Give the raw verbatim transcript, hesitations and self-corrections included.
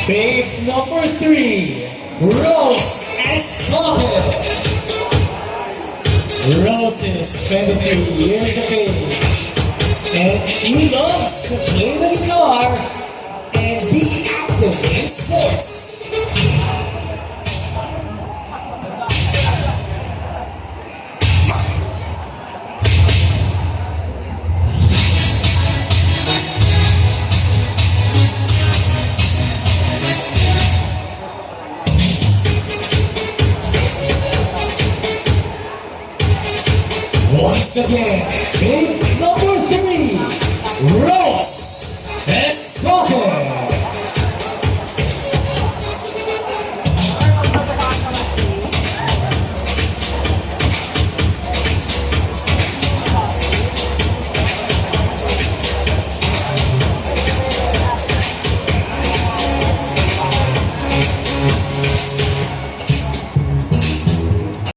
Babe number three, Rose Escobar. Rose is twenty-three years of age, and she loves to play the guitar